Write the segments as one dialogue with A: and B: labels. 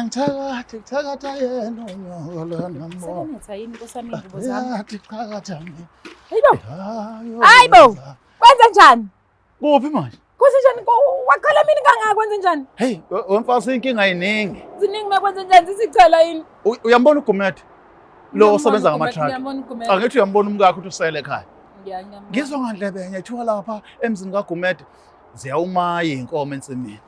A: Angithakathi kuthakatha yena unyoko lona mo.
B: Sebenetha yini nkosi yami iy'ngubo zami?
A: Yathi qhakatha mina.
B: Hayibo,
A: Hayo.
B: Hayibo! Kwenze njani?
A: Kuphi manje?
B: Kwenze njani? Wakhala mina kangaka kwenze njani?
A: Hey, wemfasi inkinga yiningi.
B: Ziningi mekwenze njani? Sisicela yini?
A: Uyambona uGumede? Lo osebenza ngama-truck.
B: Ngiyambona uGumede.
A: Angithi uyambona umkakhe ukuthi usele ekhaya.
B: Ngiyambona.
A: Ngizwa ngandlebe enye kuthiwa lapha emzini kaGumede ziyawumaya iy'nkomo ensimini.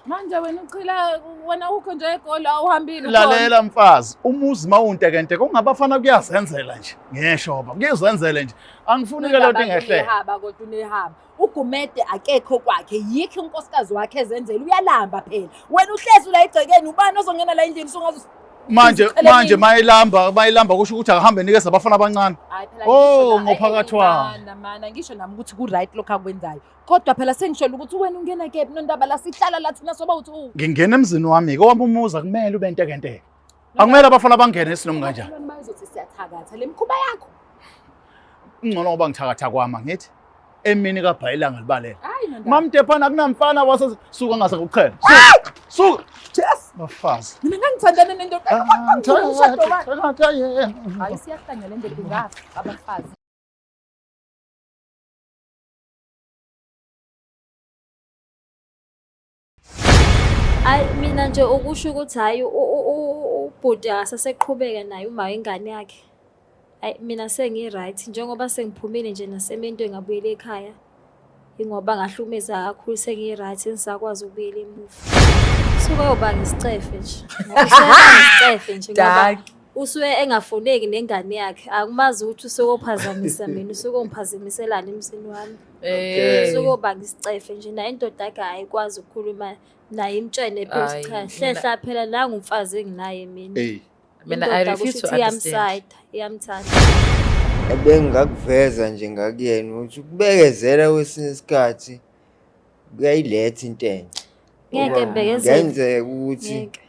B: Manje wena uchila wena ukho nje egoli awuhambile ukhona.
A: Lalela mfazi, umuzi mawuntekenteke ungabafana kuyazenzela nje. Ngeshoba, kuyazenzela nje. Angifuni ke lento ingehlele.
B: Unehaba kodwa unehaba. UGumede akekho kwakhe, yikho unkosikazi wakhe ezenzela uyalamba phela. Wena uhlezi la egcekeni ubani ozongena la endlini sungaze
A: Manje
B: Uziqhele
A: manje
B: nini?
A: mayilamba kusho ukuthi akahambe nikeza abafana abancane.
B: Hayi phela
A: Oh,
B: ngisho na-
A: ngophakathi
B: eh, eh,
A: wami.
B: Mana mana ngisho nami ukuthi ku right lokho akwenzayo. Kodwa phela sengisholo ukuthi wena ungena kephi nondaba la sihlala la thina soba uthi u.
A: Ngingena emzini wami ke owami umuzi akumele ube ntekenteke. Akumele abafana bangene esinoma kanjani.
B: Abantu bazothi siyathakatha le mikhuba yakho.
A: Ngcono ngoba ngithakatha kwami ngithi emini kabhayilanga libalele.
B: Hayi nondaba.
A: Mamdephana akunamfana wase suka ngase kuqhela. Suka. Suka.
B: Yes.
A: Bafazi.
B: Mina ngangithandana nendoda.
A: Ah, Ngithakatha yena.
B: Hayi siyahlanya le ndoda ingafa abafazi.
C: Ayi mina nje ukusho ukuthi hhayi ubhuti akasaseqhubeka naye uma wengane yakhe. Hhayi mina sengi-right njengoba sengiphumile nje nasemendweni ngabuyela ekhaya. Ingoba ngahlukumeza kakhulu sengi-right sengisakwazi ukubuyela emuva. Usuke uyobanga isicefe nje. Usuke ebanga isicefe nje ngoba
B: Dankie.
C: usuke engafuneki nengane yakhe. Akumazi ukuthi usuke ophazamisa mina, usuke ongiphazamiselani emzini wami.
D: Okay.
C: Usuke obanga isicefe nje naye indoda yakhe ayikwazi ukukhuluma naye imtshele phela ukuthi
D: Hhayi,
C: cha hlehla phela nangu umfazi enginaye mina.
A: Hey.
D: Mina I
C: Indoda
D: refuse
C: kusho
D: to
C: ukuthi
D: understand.
C: iyamsayida, iyamthanda.
E: Ebengingakuveza nje ngakuyena ukuthi ukubekezela kwesinye isikhathi kuyayiletha into enhle.
C: Ngeke
E: Ngoba
C: ngibekezele.
E: Kungenzeka ukuthi
C: Ngeke.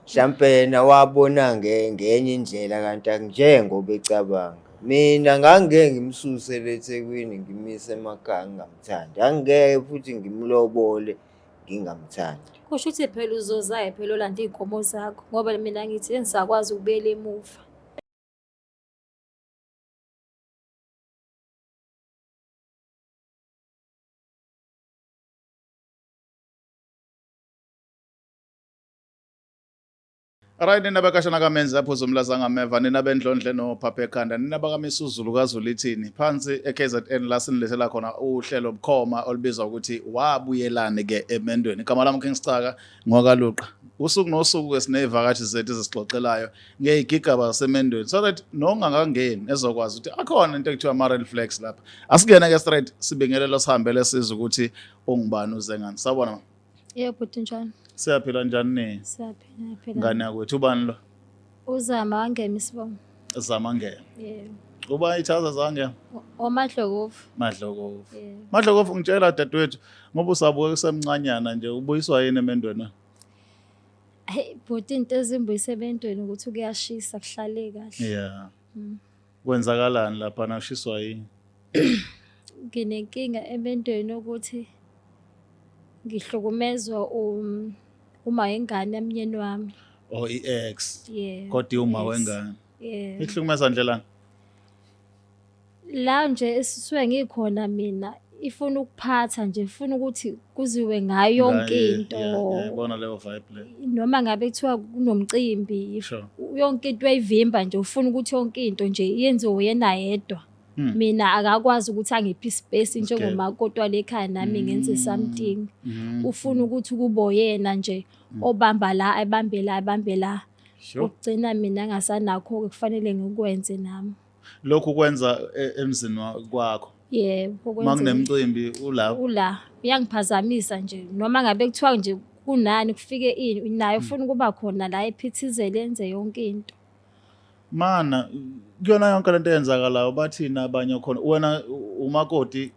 E: mhlampe yena wabona ngenye indlela kanti akunjengoba ecabanga. Mina ngangeke ngimsuse le eThekwini ngimise emakhaya ngingamthandi. Angeke futhi ngimlobole ngingamthandi.
C: Kusho ukuthi phela uzozayo phela olanda iy'nkomo zakho ngoba mina ngithi engisakwazi ukubuyela emuva.
A: Right nina bekashana kamenzi aphuza umlaza ngameva nina bendlondle nophapha ekhanda nina bakamisuzulu kaZulu ithini phansi eKZN la sinilethela khona uhlelo bukhoma olubizwa ukuthi wabuyelani ke emendweni. Igama lami King Sicaka ngokaLuqa. Usuku nosuku ke sinezivakashi zethu ezisixoxelayo ngezigigaba zasemendweni so that nongangangeni ezokwazi ukuthi akhona into ekuthiwa ama red flags lapha. Asingene ke straight sibingelelo sihambele sizwe ukuthi ungubani uze ngani. Sawubona mama.
C: Yebo bhuti njani?
A: Siyaphila njani ni?
C: Siyaphila phila.
A: Ngane yakwethu ubani lo?
C: Uzama wangema isibongo.
A: Zama ngena.
C: Yebo.
A: Uba ithaza zange
C: Omadlokovu.
A: Madlokovu.
C: Yebo.
A: Madlokovu ngitshela dadewethu ngoba usabuka kusemncanyana nje ubuyiswa yini emendweni?
C: Hey bhuti into ezimbuyise emendweni ukuthi kuyashisa kuhlale kahle.
A: Yeah. Kwenzakalani lapha nashiswa yini?
C: Nginenkinga emendweni ukuthi ngihlukumezwa uma ingane yamnyeni wami.
A: Oh i-ex.
C: Yeah.
A: Kodwa uma
C: Yes.
A: wengane.
C: Yeah.
A: Ihlukumeza ndlelani?
C: La nje esisuke ngikhona mina ifuna ukuphatha nje ifuna ukuthi kuziwe ngayo yonke into.
A: Ngiyayibona leyo vibe leyo.
C: Noma ngabe kuthiwa kunomcimbi
A: Sure.
C: yonke into uyayivimba nje ufuna ukuthi yonke into nje yenziwe uyena yedwa. Mina akakwazi ukuthi angiphe ispace njengomakoti wale ekhaya nami ngenze something. Ufuna ukuthi kube uyena nje obamba la ebambe la ebambe la.
A: Sure.
C: Ukugcina mina ngasanakho-ke kufanele ngikwenze nami.
A: Lokhu kwenza emzini kwakho.
C: Yebo,
A: Uma kunemicimbi ulapho.
C: Ula uyangiphazamisa nje noma ngabe kuthiwa nje kunani kufike ini naye ufuna ukuba khona la ephithizele enze yonke into.
A: Mana kuyona yonke lento eyenzakalayo bathini abanye khona wena umakoti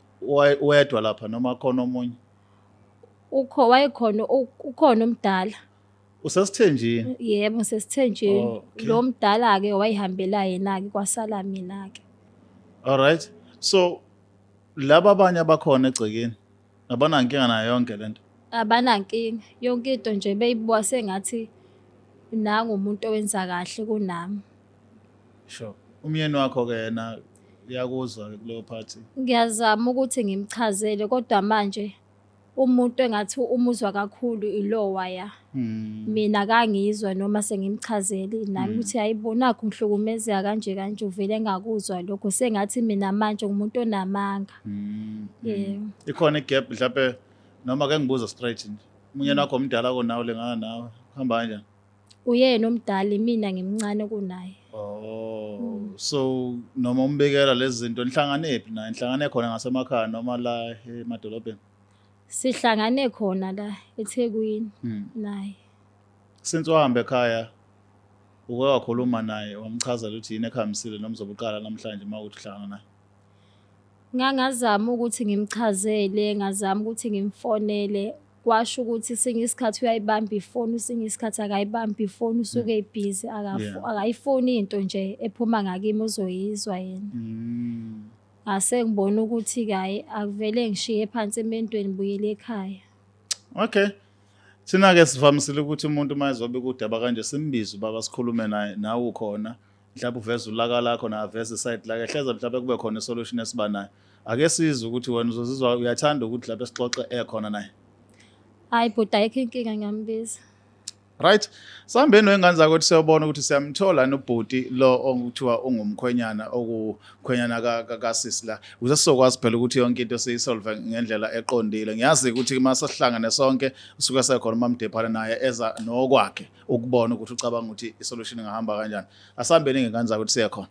A: wedwa lapha noma khona omunye?
C: Ukho wayekhona ukhona omdala.
A: Usesithenjini?
C: Yebo, ngisesithenjini.
A: Okay.
C: Lo mdala-ke wayihambela yena-ke kwasala mina-ke.
A: All right. So laba abanye abakhona egcekeni abanankinga nayo yonke lento.
C: Abanankinga. Yonke into nje beyibuka sengathi Nangu umuntu owenza kahle kunami.
A: Sure. Umyeni wakho ke yena uyakuzwa ke kuleyo party.
C: Ngiyazama ukuthi ngimchazele kodwa manje umuntu engathi umuzwa kakhulu ilowa ya. Mina akangizwa noma sengimchazele nami ukuthi hayibo nakhu ngihlukumezeka kanje kanje uvele engakuzwa lokho sengathi mina manje ngumuntu onamanga. Yebo.
A: Ikhona igap mhlawumbe noma ke ngibuza straight nje. Umyeni wakho omdala kunawe ulingana nawe. Kuhamba kanjani?
C: Uyena omdala imina ngimncane kunaye.
A: Oh, so noma umbikela lezi zinto nihlanganephi naye? Nihlangane khona ngasemakhaya noma la emadolobheni?
C: Sihlangane khona la eThekwini naye.
A: Since wahamba ekhaya uke wakhuluma naye wamchazela ukuthi yini ekuhambisile noma uzobe uqala namhlanje uma uthi uhlangana naye?
C: Ngangazama ukuthi ngimchazele, ngazama ukuthi ngimfonele kwasho ukuthi sinye isikhathi uyayibamba ifoni, sinye isikhathi akayibambi ifoni, usuke ebhizi akayifuni into nje ephuma ngakimi uzoyizwa yena. Ngase ngibona ukuthi-ke hhayi akuvele ngishiye phansi emendweni ngibuyele ekhaya.
A: Okay. Thina-ke sivamisile ukuthi umuntu uma ezobe kudaba kanje simbize ubaba sikhulume naye nawe ukhona mhlawumbe uveze ulaka lakho naye aveze isayidi lakhe hleze mhlawumbe kube khona isolution esiba nayo. Ake sizwe ukuthi wena uzozizwa uyathanda ukuthi mhlawumbe sixoxe ekhona naye.
C: Hhayi bhuti ayikho inkinga ngiyambiza.
A: Right. Sihambeni wengane zakwethu siyobona ukuthi siyamthola yini ubhuti lo okuthiwa ungumkhwenyana okukhwenyana kasisi la. Ukuze sizokwazi phela ukuthi yonke into siyisolve ngendlela eqondile. Ngiyazi ukuthi uma sesihlangene sonke usuke sekhona uMamdephane naye eza nokwakhe ukubona ukuthi ucabanga ukuthi isolution ingahamba kanjani. Asihambeni ngengane zakwethu siye khona.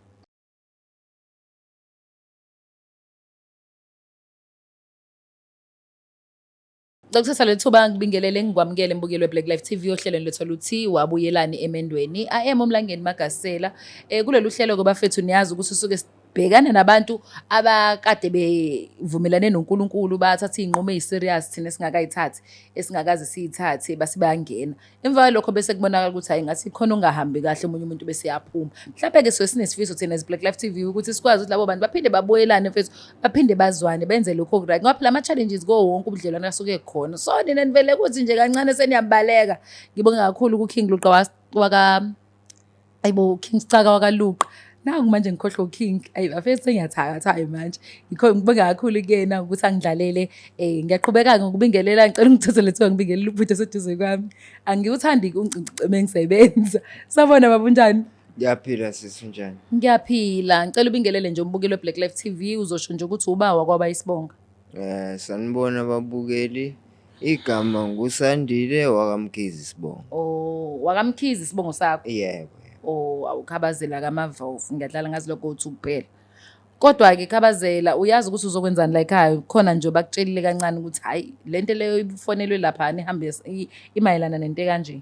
D: Ngicela leli thuba ngibingelele ngikwamukele mbukeli weBlack Life TV ohlelweni lwethu oluthi wabuyelani emendweni. I am uMlangeni Magasela. Eh kulolu hlelo ke bafethu niyazi ukuthi usuke sibhekana nabantu abakade bevumelane noNkulunkulu bathatha izinqumo eziserious thina esingakayithathi esingakaze siyithathe base bayangena. Emva kwalokho bese kubonakala ukuthi hayi ngathi khona ongahambi kahle omunye umuntu bese yaphuma. Mhlawumbe ke suke sinesifiso thina as Black Life TV ukuthi sikwazi ukuthi labo bantu baphinde babuyelane mfethu, baphinde bazwane benze lokho okuright. Ngoba phela ama-challenges kuwo wonke ubudlelwane asuke khona. So nina nivele kuthi nje kancane seniyabaleka. Ngibonge kakhulu ku-King Luqa waka ayibo King Sicaka wakaLuqa. Nangu manje ngikhohlwa uKing. Ayi bafethu sengiyathakatha hayi manje. Ngikho ngibonga kakhulu kuyena ukuthi angidlalele. Eh ngiyaqhubeka ngokubingelela ngicela ungithathele lethiwa ngibingelele ubhuti oseduze kwami. Angiwuthandi ungcingci mengisebenza. Sabona baba unjani?
E: Ngiyaphila sisi unjani?
D: Ngiyaphila. Ngicela ubingelele nje umbukeli weBlack Life TV uzosho nje ukuthi uba wakwaba isibonga.
E: Eh sanibona ababukeli. Igama nguSandile wakaMkhize isibongo.
D: Oh, wakaMkhize isibongo sakho.
E: Yebo.
D: Oh, awukhabazela kamavovu. Ngiyadlala ngazi lokho uthi kuphela. Kodwa ke khabazela uyazi ukuthi uzokwenzani la ekhaya khona nje bakutshelile kancane ukuthi hayi lento leyo ifonelwe lapha ihambe imayelana nento kanje.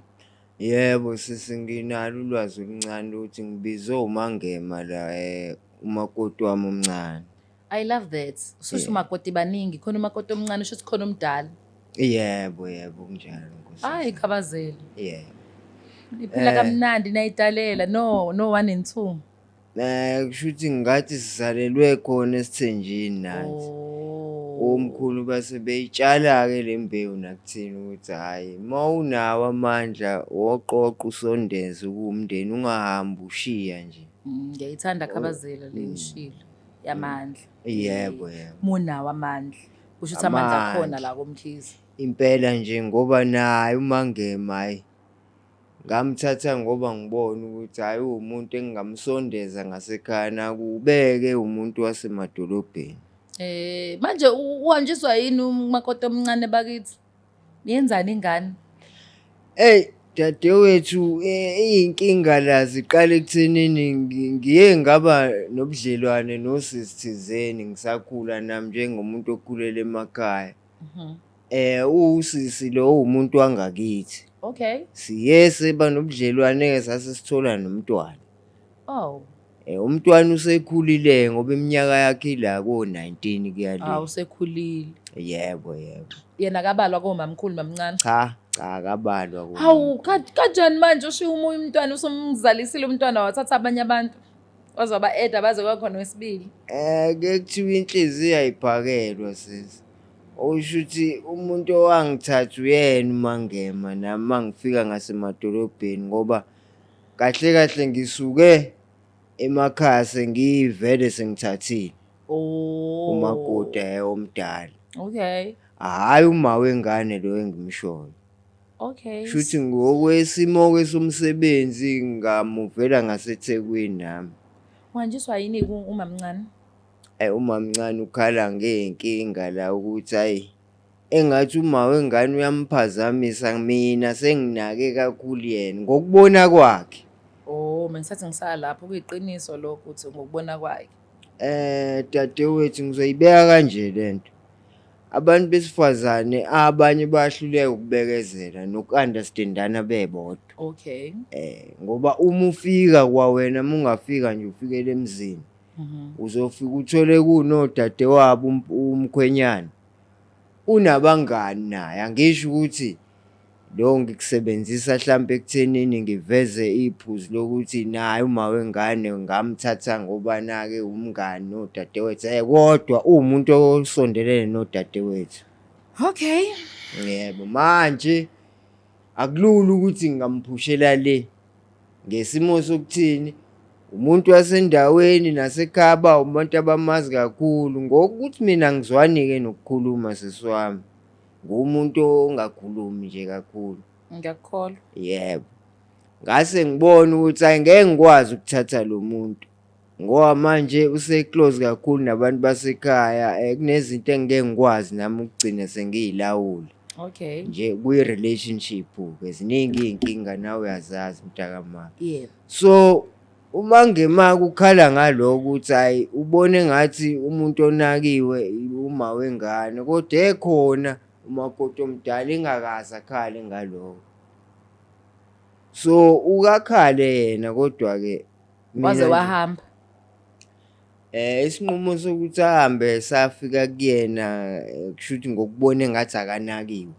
E: Yebo sisi nginalo ulwazi oluncane ukuthi ngibizwe uMangema la eh umakoti wami omncane.
D: I love that. Ususho umakoti baningi, khona umakoti omncane usho ukuthi khona omdala.
E: Yebo yebo kunjalo nkosi.
D: Hayi khabazela.
E: Yebo.
D: Niphila kamnandi nayidalela no no 1 and 2.
E: Eh kusho ukuthi ngathi sizalelwe khona esithenjini nathi.
D: Oh.
E: Omkhulu base beyitshala-ke le mbewu nakuthina ukuthi hhayi uma unawo amandla woqoqa usondeze kuwumndeni ungahambi ushiya nje.
D: Ngiyayithanda khabazela le ushilo yamandla.
E: Yebo yebo.
D: Munawo amandla. Kusho ukuthi amandla akhona
E: Amandla.
D: la koMkhize.
E: Impela nje ngoba naye uMangema hhayi ngamthatha ngoba ngibona ukuthi hhayi uwumuntu engingamsondeza ngasekhaya nakubeke umuntu wasemadolobheni.
D: Eh manje uhanjiswa yini umakoti omncane bakithi? Yenzani ingane?
E: Eyi dadewethu iy'nkinga la ziqala ekuthenini ngiye ngaba nobudlelwane nosisi thizeni ngisakhula nami njengomuntu okhulele emakhaya. Usisi lo uwumuntu wangakithi.
D: Okay.
E: Siye seba nobudlelwane-ke sase sithola nomntwana.
D: Oh.
E: Umntwana usekhulile ngoba iminyaka yakhe ila ko-19 kuya le.
D: Awu usekhulile.
E: Yebo yebo.
D: Yena akabalwa komamkhulu mamncane.
E: Cha cha akabalwa ko.
D: Hawu kanjani manje ushiya umunye umntwana usumzalisile umntwana wathatha abanye abantu. Waze waba-eda baze kwakhona wesibili.
E: Ke kuthiwa inhliziyo ayiphakelwa sisi. Okusho ukuthi umuntu owangithatha uyena uMangema nami uma ngifika ngasemadolobheni ngoba kahle kahle ngisuke emakhaya sengivele sengithathile.
D: Oh.
E: Umakoti omdala.
D: Okay.
E: Hhayi uma wengane lo engimshoyo.
D: Okay.
E: Shuthi ngokwesimo-ke somsebenzi ngamuvela ngaseThekwini nami.
D: Uhanjiswa yini umamncane?
E: Ayi umamncane ukhala ngey'nkinga la ukuthi hhayi engathi uma wengane uyamphazamisa mina senginake kakhulu yena ngokubona kwakhe.
D: Oh, mina ngisathi ngisala lapho kuyiqiniso lokho ukuthi ngokubona kwakhe.
E: Dadewethu ngizoyibeka kanje lento. Abantu besifazane abanye bayahluleka ukubekezela noku-understand-ana bebodwa.
D: Okay.
E: Ngoba uma ufika kwawena uma ungafika nje ufikele emzini. Uzofika uthole kunodadewabo umkhwenyana. Unabangani naye angisho ukuthi lo ngikusebenzisa hlampe ekuthenini ngiveze iphuzu lokuthi naye uma wengane ngamthatha ngoba nake umngani nodadewethu kodwa uwumuntu osondelene nodadewethu.
D: Okay.
E: Yebo, manje akulula ukuthi ngingamphushela le ngesimo sokuthini umuntu wasendaweni nasekhaya ba umuntu abamazi kakhulu ngokuthi mina ngizwani-ke nokukhuluma sisi wami. Ngumuntu ongakhulumi nje kakhulu.
D: Ngiyakukholwa.
E: Yebo. Ngase ngibona ukuthi hayi ngeke ngikwazi ukuthatha lo muntu ngoba manje use-close kakhulu nabantu basekhaya kunezinto engike ngikwazi nami ukugcina sengiyilawula.
D: Okay.
E: Nje kwi-relationship-ke ziningi iy'nkinga nawe uyazazi mntakamama.
D: Yebo.
E: So uma ngemaka ukhala ngaloko ukuthi hhayi ubone engathi umuntu onakiwe uma wengane kodwa ekhona umakoti omdala engakaze akhale ngaloko. So ukakhale yena kodwa-ke mina
D: Waze
E: nje
D: wahamba.
E: Isinqumo sokuthi ahambe safika kuyena kusho ukuthi ngokubona engathi akanakiwe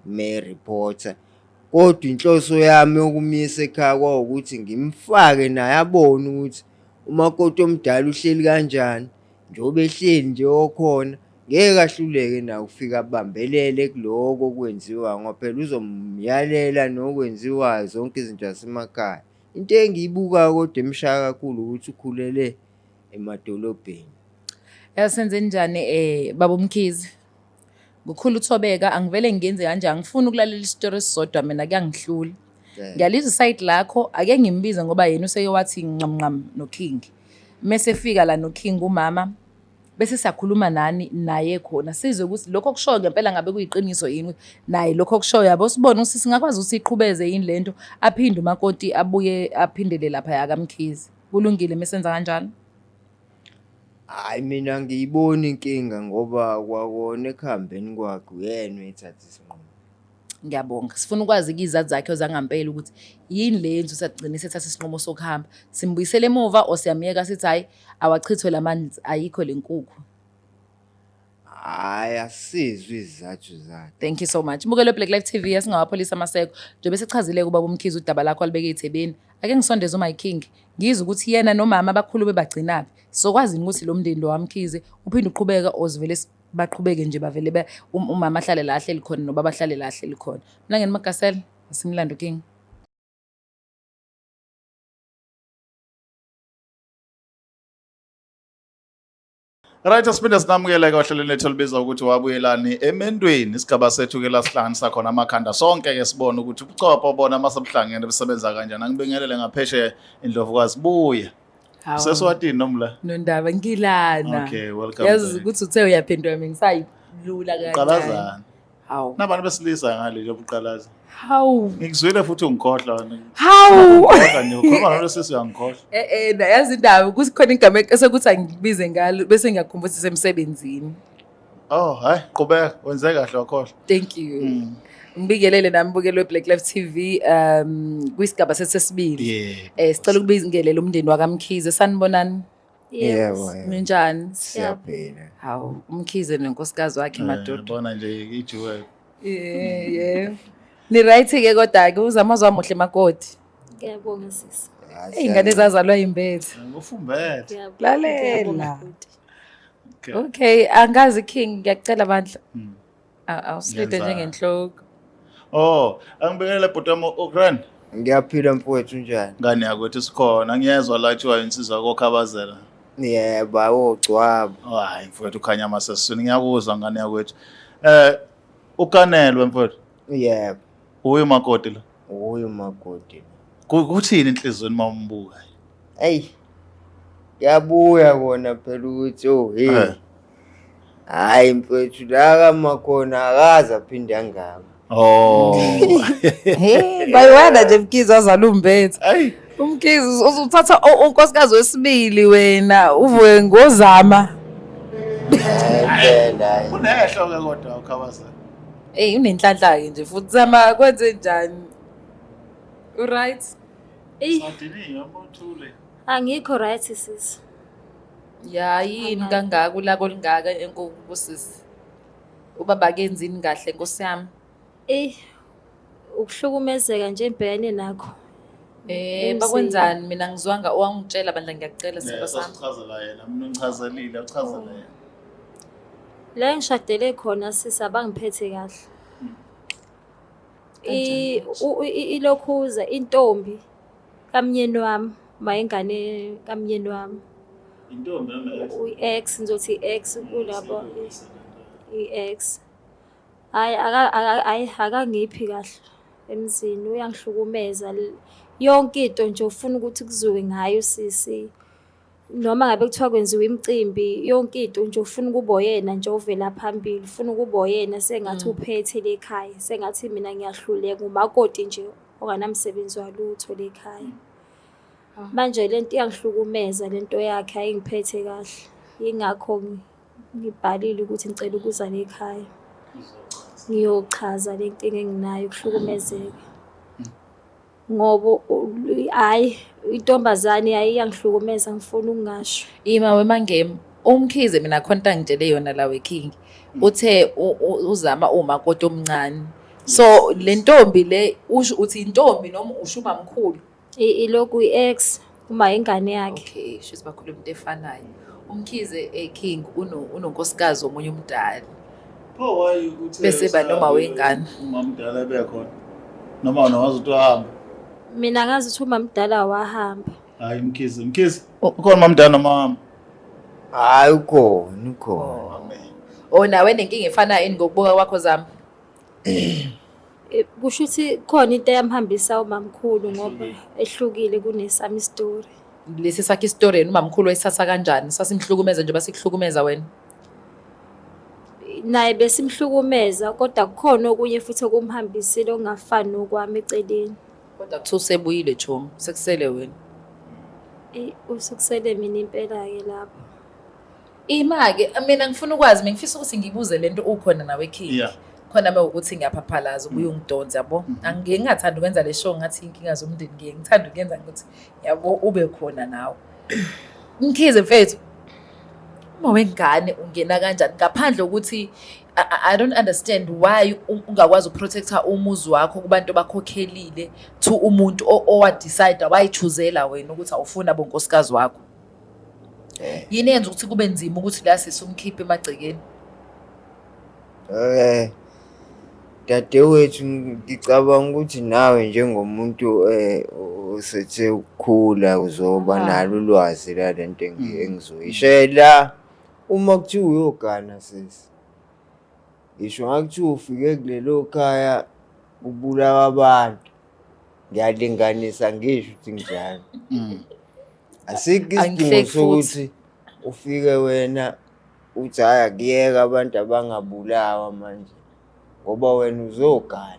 E: me-reporter. Kodwa inhloso yami yokumyisa ekhaya kwawukuthi ngimfake naye abone ukuthi umakoti omdala uhleli kanjani, njengoba ehleli nje okhona ngeke ahluleke naye ukufika abambelele kuloko okwenziwayo ngoba phela uzomyalela nokwenziwayo zonke izinto zasemakhaya. Into engiyibukayo kodwa emshaya kakhulu ukuthi ukhulele emadolobheni.
D: Yazi senze njani baba uMkhize? Kukhulu uthobeka angivele ngiyenze kanje angifuni ukulalela isitori esisodwa mina kuyangihlula. Ngiyalizwa isayidi lakho ake ngimbize ngoba yena useke wathi nqam nqam noKing. Mese fika la noKing umama bese siyakhuluma nani naye khona sizwe ukuthi lokho okushoyo ngempela ngabe kuyiqiniso yini naye lokho okushoyo yabo sibone ukuthi singakwazi ukuthi iqhubeze yini lento aphinde umakoti abuye aphindele lapha yakaMkhize. Kulungile mesenza kanjalo?
E: Hhayi mina angiyiboni inkinga ngoba kwakona ekuhambeni kwakhe uyena oyethatha isinqumo.
D: Ngiyabonga. Sifuna ukwazi-ke izizathu zakhe zangampela ukuthi yini le yenza ukuthi agcine esethatha isinqumo sokuhamba. Simbuyisele emuva or siyamyeka sithi hhayi awachithwe la manzi ayikho le nkukhu.
E: Hhayi asizwe izizathu zakhe.
D: Thank you so much. Mbukelo Black Life TV esingawapholisa amaseko. Njengoba sechazile kuba uMkhize udaba lakho alibeke ethebeni. Ake ngisondeze uMy King. Ngizwe ukuthi yena nomama bakhulume bagcinaphi. Sizokwazi ukuthi lo mndeni lo waMkhize uphinde uqhubeka or sivele baqhubeke nje bavele umama ahlale la ahleli khona nobaba ahlale la ahleli khona. Mlangeni Magasela, asimlando King.
A: Right, asiphinde sinamukele ke ohlelweni lethu olubiza ukuthi wabuyelani emendweni. Isigaba sethu ke la sihlanganisa khona amakhanda sonke ke sibone ukuthi ubuchopho bona masebuhlangene busebenza kanjani. Angibingelele ngaphesheya indlovukazi buya.
D: Hawu.
A: Useswatini noma la?
D: Nondaba ngilana.
A: Okay, welcome
D: Yazi
A: back.
D: ukuthi uthe uyaphendula mina ngisayilula kancane.
A: Uqalazana.
D: Hawu.
A: Nabantu besilisa ngale nje ubuqalaza.
D: Hawu.
A: Ngikuzwile futhi ungikhohlwa wena.
D: Hawu.
A: Ngikhohlwa nje, ukhuluma nalo sisi uyangikhohlwa.
D: Yazi indaba ukuthi khona igama esekuthi angikubize ngalo bese ngiyakhumbula ukuthi semsebenzini.
A: Oh, hayi, qhubeka, wenze kahle wakhohlwa.
D: Thank you. Ngibikelele nami mbukelo weBlack Life TV kwisigaba sethu sesibili.
A: Yeah.
D: Sicela ukubingelela umndeni wakaMkhize. Sanibonani.
E: Yebo, yebo.
D: Ninjani?
E: Siyaphila.
D: Hawu, uMkhize nenkosikazi wakhe madoda.
A: Bona nje ijewel.
D: Yeah, yeah. Ni right ke kodwa ke uzamazwa muhle makoti.
C: Ngiyabonga sisi.
D: Ingane zazalwa yimbethe.
A: Ufumbethe.
C: Ngiyabonga.
D: Lalela.
C: Ngiyabonga bhuti.
A: Okay.
D: Okay, angazi King, ngiyacela bandla. Awusilide
A: Ngenzani?
D: njengenhloko.
A: Oh, angibingelele bhuti wami uGrand.
E: Ngiyaphila mfowethu, unjani?
A: Ngane yakwethu sikhona. Ngiyezwa la kuthiwa insizwa kokhabazela.
E: Yebo, awogcwaba.
A: Oh, hayi mfowethu ukhanya amasesiswini ngiyakuzwa ngane yakwethu. Ukanelwe mfowethu.
E: Yebo.
A: Uyu makoti lo.
E: Uyu makoti.
A: Kuthini enhlizweni mawumbuka?
E: Ey. Kuyabuya kona phela ukuthi oh hey. Hayi mfowethu la kamakhona akaze aphinde angaba.
A: Oh.
D: Hey, bayiwena nje Mkhize wazala umbethe.
A: Ayi.
D: UMkhize uzuthatha unkosikazi wesibili wena uvuke ngozama.
E: Hayi phela hayi.
A: Unehlo ke kodwa ukhabazela.
D: Ey, unenhlanhla ke nje futhi zama kwenze njani? U right?
C: Eyi,
A: Sadiniwe amothule.
C: angikho right sis.
D: Ya yini kangaka ulako olungaka enkokusisi. Ubaba akenzini kahle Nkosi yami.
C: Eyi, ukuhlukumezeka nje engibhekene nakho. Emzini.
D: Bakwenzani mina ngizwanga owangitshela bandla ngiyakucela sipho sami.
A: Sasichazela yena, mina ungichazelile, uchazela yena.
C: La engishadele khona sis abangiphethe kahle. Ilokhuza intombi kamnyeni wami, mayingane kamnyeni wami.
A: Intombi noma ex?
C: Uyi-ex, ngizothi i-ex kulabo i-ex. Hhayi hhayi akangiphi kahle emzini, uyangihlukumeza. Yonke into nje ufuna ukuthi kuziwe ngayo sisi. Noma ngabe kuthiwa kwenziwa imicimbi, yonke into nje ufuna ukuba uyena nje ovela phambili, ufuna ukuba uyena sengathi uphethe le khaya, sengathi mina ngiyahluleka, umakoti nje onganamsebenzi walutho le khaya. Manje lento iyangihlukumeza lento yakhe, ayingiphethe kahle. Yingakho ngibhalile ukuthi ngicela ukuza le khaya. Ngiyochaza le nkinga enginayo ukuhlukumezeka. Ngoba hhayi intombazane hhayi iyangihlukumeza ngifuna ukungasho.
D: Ima wemangem, uMkhize mina khona into angitshele yona la weKing. Uthe uzama umakoti omncane. So le ntombi le usho uthi intombi noma usho umamkhulu?
C: Ilokhu i-ex uma ingane yakhe.
D: Okay, shuthi bakhuluma into efanayo. UMkhize eKing unonkosikazi omunye umdala.
A: Pho why uthe
D: Bese ba noma wengane.
A: Umamdala ebekhona. Noma wena wazi ukuthi wahamba.
C: Mina ngazi ukuthi umamdala wahamba.
A: Hayi Mkhize, Mkhize. Ukhona umamdala noma wahamba?
E: Hayi ukhona, ukhona.
D: Oh, nawe nenkinga efanayo yini ngokubuka kwakho zami?
C: Kusho ukuthi khona into eyamhambisa umamkhulu ngoba ehlukile kunesami story.
D: Lesi sakhe story yena umamkhulu wayesithatha kanjani? Sasimhlukumeza nje basikuhlukumeza wena.
C: Naye besimhlukumeza kodwa kukhona okunye futhi okumhambisile okungafani nokwami eceleni.
D: Kodwa kuthiwa usebuyile Chomi, sekusele wena.
C: Usekusele mina impela-ke lapho.
D: Ima-ke mina ngifuna ukwazi, mina ngifisa ukuthi ngibuze lento ukhona nawe King.
A: Yeah.
D: Khona mewukuthi ngiyaphaphalaza ubuye ungidonse yabo. Angike ngingathandi ukwenza le show ngathi inkinga zomndeni, ngiye ngithanda ukuyenza ukuthi yabo ube khona nawe. Mkhize mfethu, uma wengane ungena kanjani ngaphandle ukuthi I don't understand why ungakwazi ukuprotecta umuzi wakho kubantu abakhokhelile to umuntu owadecide wayichuzela wena ukuthi awufuni abonkosikazi wakho. Yini eyenza ukuthi kube nzima ukuthi la sisumkhiphe emagcekeni?
E: Dadewethu, ngicabanga ukuthi nawe njengomuntu osethe ukukhula uzoba nalo ulwazi lalento engizoyishela. Uma kuthiwa uyogana sisi, ngisho ngakuthiwa ufike kulelo khaya kubulawa abantu, ngiyalinganisa ngisho ukuthi njani. Asikho isidingo
D: Angihleki futhi.
E: sokuthi ufike wena uthi hhayi akuyeke abantu abangabulawa manje ngoba wena uzogana.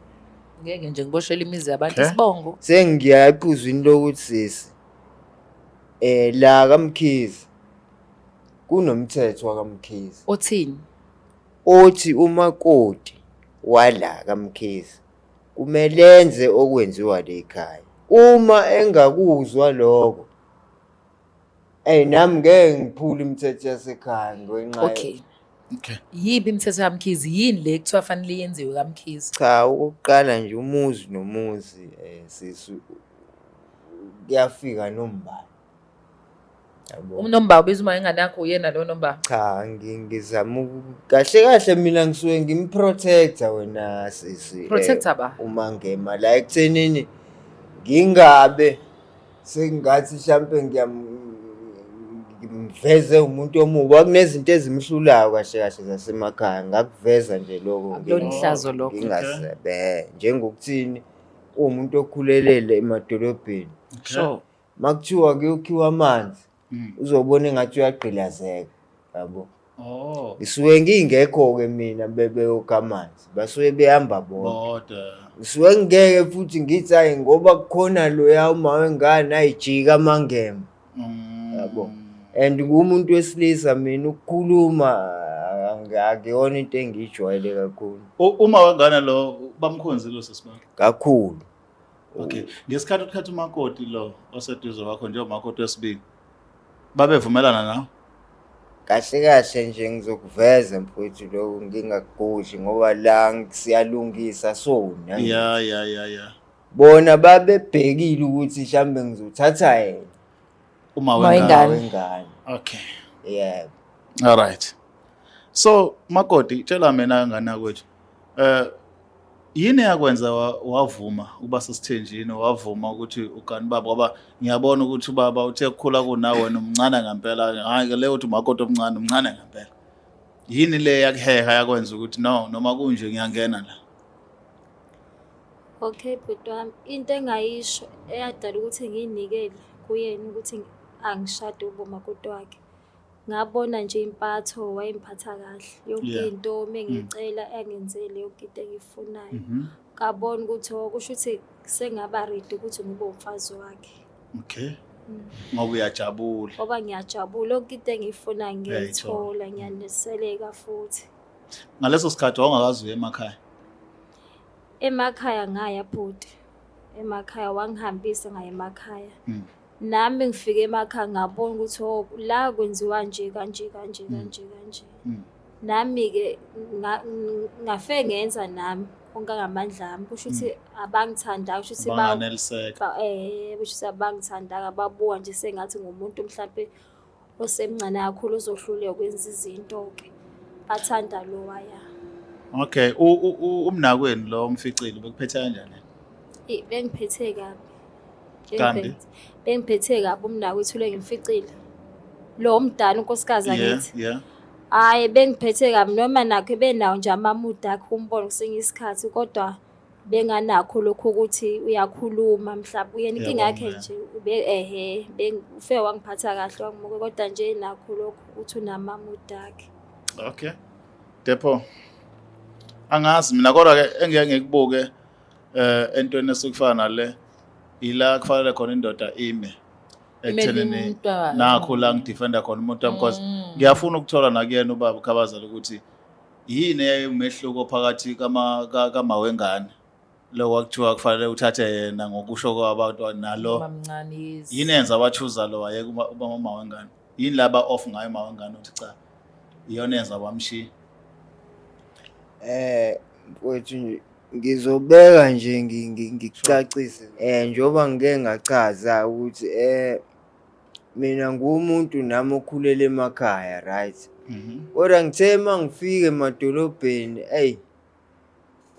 D: Ngeke nje ngiboshele imizi yabantu
A: Okay.
D: isibongo.
E: Sengiya ephuzwini lokuthi sisi, la kaMkhize kunomthetho wakaMkhize.
D: Othini?
E: Othi umakoti wala kaMkhize kumele enze okwenziwa le ekhaya. Uma engakuzwa lokho, nami ngeke ngiphule imithetho yasekhaya ngenxa
D: Okay.
A: Okay.
D: Yiphi imithetho kaMkhize? Yini le kuthiwa fanele yenziwe kaMkhize?
E: Cha, okokuqala nje umuzi nomuzi sisi kuyafika nombani. Yabo.
D: Unomba ubiza uma ingane yakho uyena lo nomba.
E: Cha, ngizama kahle kahle mina ngisuke ngimprotector wena sisi.
D: Protector ba?
E: Uma ngema la ekuthenini ngingabe sengathi mhlampe ngimveze umuntu omubi, kunezinto ezimhlulayo kahle kahle zasemakhaya, ngakuveza nje lokho.
D: Akulona ihlazo lokho.
E: Ngingasebe njengokuthini uwumuntu okhulelele emadolobheni.
D: Sure.
E: Makuthiwa kuyokhiwa amanzi, uzobona engathi uyagqilazeka, yabo.
A: Oh.
E: Ngisuke ngingekho-ke mina bebeyokha amanzi, basuke behamba bodwa.
A: Bodwa.
E: Ngisuke ngingeke futhi ngithi hayi ngoba kukhona loya uma wengane ayijika amangema. Yabo. And ngumuntu wesilisa mina ukukhuluma akuyona into engiyijwayele kakhulu.
A: Uma wengane lo bamkhonzile usisi bakho?
E: Kakhulu.
A: Okay. Ngesikhathi ukhetha umakoti lo oseduze kwakho njengomakoti wesibili, babevumelana nawe?
E: Kahle kahle nje ngizokuveza mfowethu lokhu ngingakugudli ngoba la siyalungisa sona.
A: Ya.
E: Bona babebhekile ukuthi mhlambe ngizothatha yena.
A: Uma
D: Uma
A: wengane.
D: wengane.
E: Wengane.
A: Okay.
E: Yebo.
A: All right. So makoti, tshela mina ngane yakwethu. Yini yakwenza wavuma ukuba sesithenjini, wavuma ukuthi ugane baba, ngoba ngiyabona ukuthi ubaba uthe kukhula kunawe wena umncane ngempela. Hayi ke leyo uthi umakoti omncane, umncane ngempela. Yini le yakuheha yakwenza ukuthi no noma kunje ngiyangena la?
C: Okay bhuti wami, into engayisho eyadala ukuthi ngiyinikele kuyena ukuthi angishade ube umakoti wakhe. Ngabona nje impatho wayemphatha kahle. Yonke into uma ngiyicela angenzele yonke into engiyifunayo. Ngabona ukuthi oh kusho ukuthi sengaba ready ukuthi ngibe umfazi wakhe.
A: Okay. Ngoba uyajabula.
C: Ngoba ngiyajabula, yonke into engiyifunayo
A: Uyayithola.
C: ngiyayithola, ngiyaniseleka futhi.
A: Ngaleso sikhathi wawungakazi uye emakhaya?
C: Emakhaya ngaya bhuti. Emakhaya wangihambisa ngaya emakhaya. Nami ngifike emakhaya ngabona ukuthi oh la kwenziwa nje kanje kanje kanje kanje. Nami-ke ngafike ngenza nami konke ngamandla ami. Kusho ukuthi abangithandanga, kusho ukuthi
A: Banganeliseka.
C: Kusho ukuthi abangithandanga, babuka nje sengathi ngumuntu mhlampe osemncane kakhulu ozohluleka ukwenza izinto-ke. Bathanda lowaya.
A: Okay, umnakwenu lo umficile bekuphethe kanjani?
C: Bengiphethe kabi.
A: Kambi?
C: Bengiphethe kabi umnakwethu lo engimficile. Lo omdala unkosikazi angithi. Hhayi bengiphethe kabi noma nakho benawo nje amamuda akhe umbone kwesinye isikhathi, kodwa benganakho lokho ukuthi uyakhuluma mhlawumbe uyena inkinga yakhe nje ufike wangiphatha kahle wangimuka, kodwa nje nakho lokho ukuthi unamamuda akhe.
A: Okay. Depho. Angazi mina kodwa ke engeke ngikubuke entweni esukufana nale ila kufanele khona indoda ime ekuthenini nakho la ngidefenda khona umuntu wami, because ngiyafuna ukuthola nakuyena ubaba uKhabazela ukuthi yini eyayimehluko phakathi kama wengane lo kwakuthiwa kufanele uthathe yena ngokusho kwabantu nalo yini enza wachuza lo wayeka uba mama wengane, yini laba off ngayo mama wengane uthi cha iyona enza wamshiya.
E: Mfowethu ngizobeka nje ngikucacise njengoba ngike ngachaza ukuthi mina ngumuntu nami okhulele emakhaya, right? Kodwa ngithe uma ngifika emadolobheni, eyi